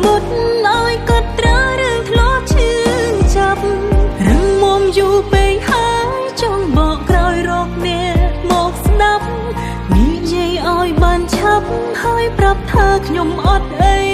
មុតឲ្យកត់ត្រារឿងធ្លាប់ឈឺចាប់រឹងមាំយូរពេកហើយចង់បកក្រោយរកអ្នកមកស្ដាប់និយាយឲ្យបានឆាប់ហើយប្រាប់ថាខ្ញុំអត់អី